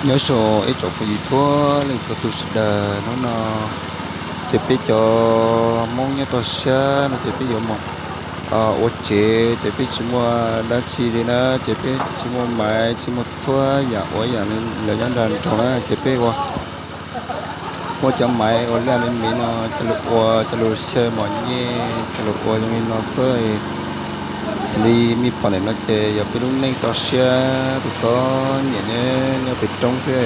Nyob zoo ib tsoom phooj ywg txhua leej txhua tus sawv daws, hnub no ces peb cov Hmoob nyob toj siab no ces peb yuav mus ua tsev, ces peb tsis muaj dab tsi li na, ces peb tsis muaj maiv, tsis muaj txhua yam ua ib yam li lawv nyob nram nroog na, ces peb ua muab cov maiv ua liaj me me no coj lug ua, coj lug xyaw mos nyej, coj lug ua zoo li no xwb. Xws li mej pom ntawm no ces yog peb lub neej toj siab txom txom nyem nyob, nyob pem roob xwb.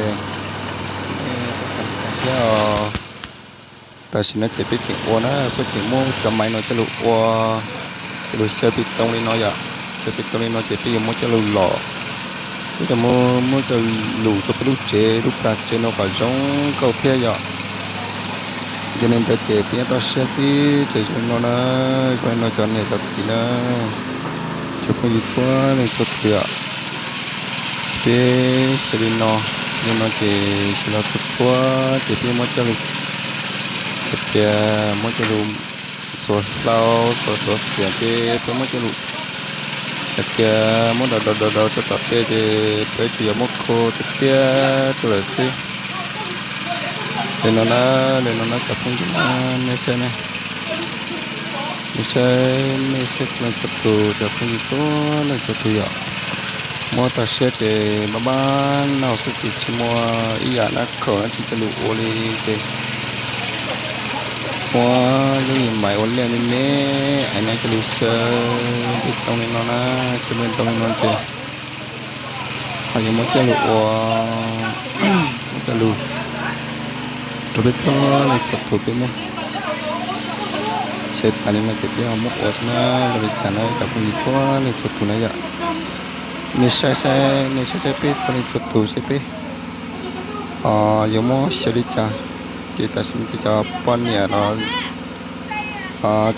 Nej xav xav li cas thiab os? Tam sim no ces peb tseem ua na, peb tseem muab cov maiv no coj lug ua, coj lug xyaw pem roob li no yom. Xyaw pem roob li no ces peb yuav muab coj lug lom, peb yuav muab, muab coj lug rau peb lub tsev, lub plag tsev no kom zoo nkauj thiab yom. Yog li ntawd ces peb nyob toj siab xwb ces zoo li no na, zoo li no cov niam cov txiv na, cov phooj ywg txhua leej txhua tus yom. Ces peb xyaw li no, xyaw li no ces xyaw los txhua txhua ces peb muab coj lug, hais tias muab coj lug xuas hlau xuas tuav xiam ces peb muab coj lug, hais tias muab daus daus daus daus rau tom tej ces peb tsuas yog muab khau tiag tiag rau lawm xwb. Li no na, li no na cov phooj ywg na, nej saib na, nej saib, nej saib txhua leej txhua tus, cov phooj ywg txhua leej txhua tus yom. Muab toj siab ces npaj npaj noj xwb ces tsis muaj ib yam dab khaum dab tsi coj lug ua li ces muab lub nyuag maiv ua liaj me me, es no coj lug xyaw pem roob li no na, xyaw pem roob li no ces ho yuav muab coj lug ua, muab coj lug rau peb txhua leej txhua tus peb muab xyaw tas li no ces peb ho muab ua tso na, zoo li cas na cov phooj ywg txhua leej txhua tus na yom. Nej saib saib, nej saib saib peb txhua leej txhua tus saib peb yuav muab xyaw li cas. Ces tam sim no ces cov poj niam los,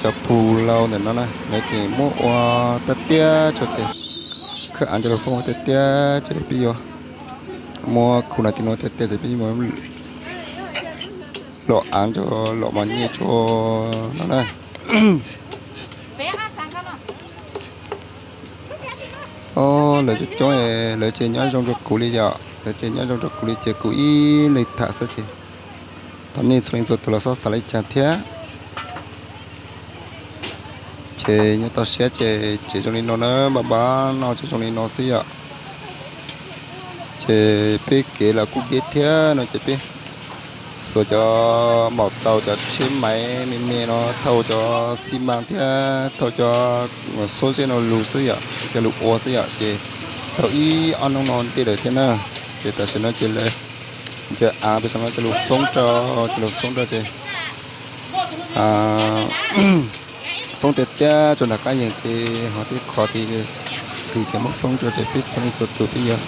cov pug lau ntawm no na lawv ces muab ua tag tiag tso ces khawb av coj lug foob tiag tiag ces peb yuav muab khu no tim no tiag tiag ces peb yuav lom av tso, lom mos nyej tso no na. Lawv coob coob, lawv ces nyob zoo rau kuv li yom, lawv ces nyob zoo rau kuv li ces kuv ib leeg tham xwb ces thov nej txhua leej txhua tus los xob xav li cas thiab. Ces nyob toj siab ces tsev zoo li no na, npaj npaj noj ces zoo li no xwb yom. Ces peb kev los kuj deb thiab no ces peb xuas cov maum taus, cov tsheb maiv me me no thauj cov xi mas thiab thauj cov xuab zeb no lug xwb yom, coj lug ua xwb yom. Ces tau ib ob hnub no ntej lawm thiab na. Ces tam sim no ces lawv ncaws av pes tsawg no coj lug foob rau, coj lug foob rau ces foob tiag tiag rau nram qab yees tes ho tej qhov tes twg ces muab foob rau ces peb txhua leej txhua tus peb yuav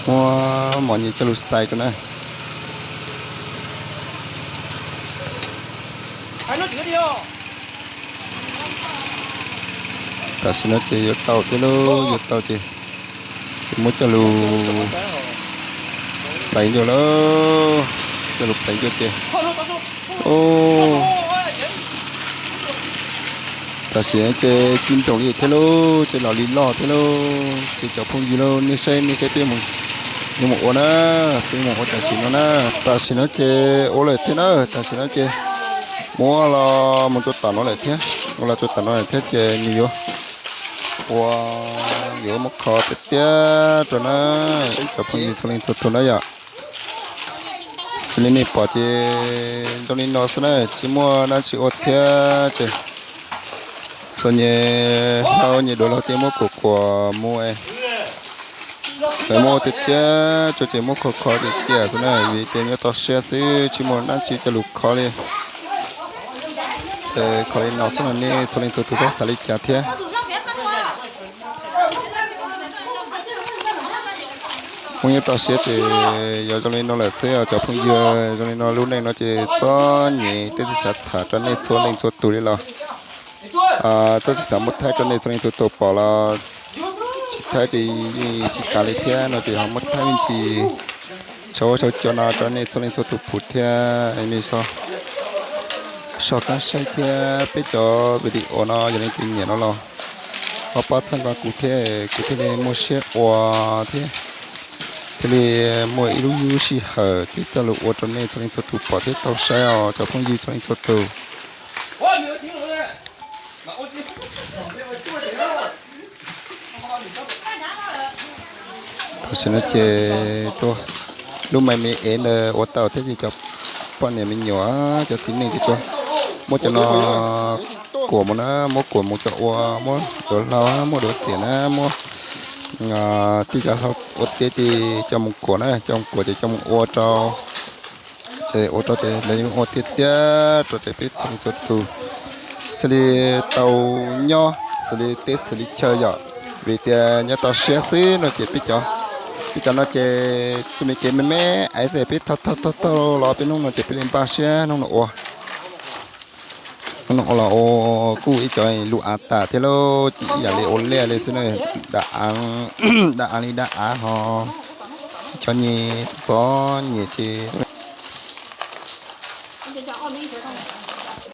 muab mos nyem coj lug xais rau na. Tam sim no ces yuav tau thiab lauj, yuav tau ces muab coj lug pleev ncua lauj, coj lug pleev ncua ces tam sim no ces ci nroos li thiab lauj, ces los li loj thiab lauj. Ces cov phooj ywg lauj, nej saib, nej saib peb yuav mus ua na, peb mus ua tam sim no na. Tam sim no ces ua lawm thiab na, tam sim no ces muab los mus rau tom no lawm thiab, ua los rau tom no lawm thiab ces nws yuav ua, yuav muab kho tiag tiag rau na, cov phooj ywg txhua leej txhua tus na yom. Xws li nej pom ces zoo li no xwb na, tsis muaj dab tsi ua thiab ces xuas nyem hlau nyem duav los tej muab kuam kuam mus es lawv muab ua tiag tiag rau ces muab kho kho tiag tiag xwb na, vim tias nyob toj siab xwb tsis muaj dab tsi coj lug kho li. Ces kho li no xwb no nej txhua leej txhua tus txhob xav li cas thiab. Muaj nyob toj siab ces yog zoo li no lawm xwb os cov phooj ywg, zoo li no lub neej no ces txom nyem, twb tsis xav tham rau nej txhua leej txhua tus li los txhob tsis xav muab thaij rau nej txhua leej txhua tus pom los tsis thaij ces yeej tsis tas li thiab no ces ho muab thaij me ntsis sau ua sau cov no rau nej txhua leej txhua tus pom thiab. Nej sob qab saib thiab peb cov video no yog leej twg nyiam no los ho pab txhawb nqa kuv thiab, kuv thiaj li muaj siab ua thiab. Thiaj li muaj ib lub sij hawm thiab coj los ua rau nej txhua leej txhua tus pom thiab tau saib os cov phooj ywg txhua leej txhua tus. Tam sim no ces lub me me ev ntawd ua tau thiab ces cov poj niam me nyuam, cov txiv neej ces tsuas muab cov no kuam mus na, muab kuam mus cov ua muab duav hlau, muab duav xiam na, muab tij cov hlau ua tiav ces coj mus kuam na, coj mus kuam ces coj mus ua rau ces ua rau ces lawv yeej ua tiav tiav rau ces peb txhua leej txhua tus thiaj li tau nyob xws li teb xws li chaw yom. Vim tias nyob tau siab xwb no ces peb cov, peb cov no ces txuj me kev me me es peb thauj thauj thauj los peb hnub no ces peb li npaj siab hnub no ua. Hnub no ua los ua kuj ib co lus av tas thiab lauj, ib yam li ua liaj li xwb na, dab av li dab av ho ib co nyem txom nyem ces